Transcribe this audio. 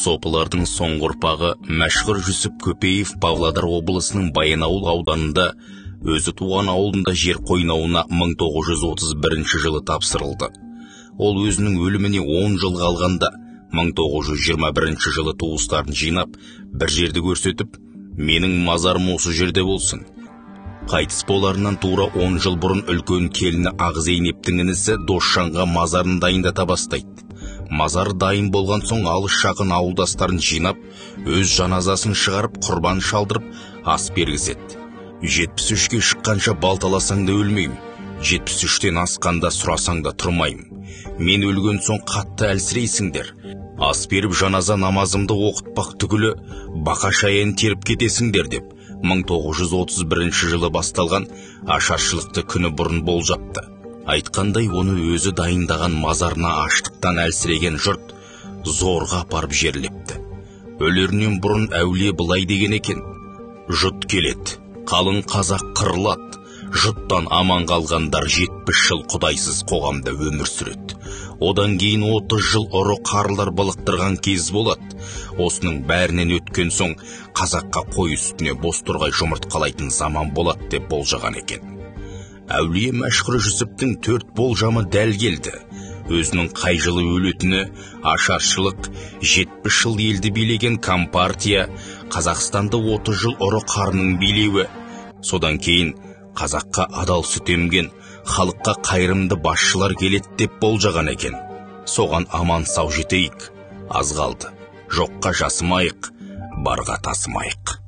Сопылардың соңғы ұрпағы Мәшһүр Жүсіп Көпеев Павлодар облысының Баянауыл ауданында өзі туған ауылында жер қойнауына 1931 жылы тапсырылды. Ол өзінің өліміне 10 жыл қалғанда 1921 жылы туыстарын жинап, бір жерді көрсетіп, менің мазарым осы жерде болсын. Қайтыс боларынан тура 10 жыл бұрын үлкен келіні Ақзейнептің інісі Досжанға мазарын дайындата бастайды. Мазар дайын болған соң алыс жақын ауылдастарын жинап, өз жаназасын шығарып, құрбан шалдырып, ас бергізеді. 73-ке шыққанша балталасаң да өлмеймін, 73-тен асқанда сұрасаң да тұрмаймын. Мен өлген соң қатты әлсірейсіңдер. Ас беріп жаназа намазымды оқытпақ түгілі, бақа шаян теріп кетесіңдер деп 1931 жылы басталған ашаршылықты күні бұрын болжапты. Айтқандай, оны өзі дайындаған мазарына аштықтан әлсіреген жұрт зорға апарып жерлепті. Өлерінен бұрын әулие былай деген екен: жұт келеді, қалың қазақ қырылады, жұттан аман қалғандар 70 жыл құдайсыз қоғамда өмір сүреді. Одан кейін 30 жыл ұры қарылар былықтырған кез болады. Осының бәрінен өткен соң қазаққа қой үстіне бозторғай жұмыртқалайтын заман болады деп болжаған екен. Әулие Мәшһүр Жүсіптің 4 болжамы дәл келді. Өзінің қай жылы өлетіні, ашаршылық, 70 жыл елді билеген компартия, Қазақстанды 30 жыл ұры қарының билеуі. Содан кейін қазаққа адал сүт емген, халыққа қайырымды басшылар келеді деп болжаған екен. Соған аман сау жетейік, аз қалды. Жоққа жасымайық, барға тасымайық.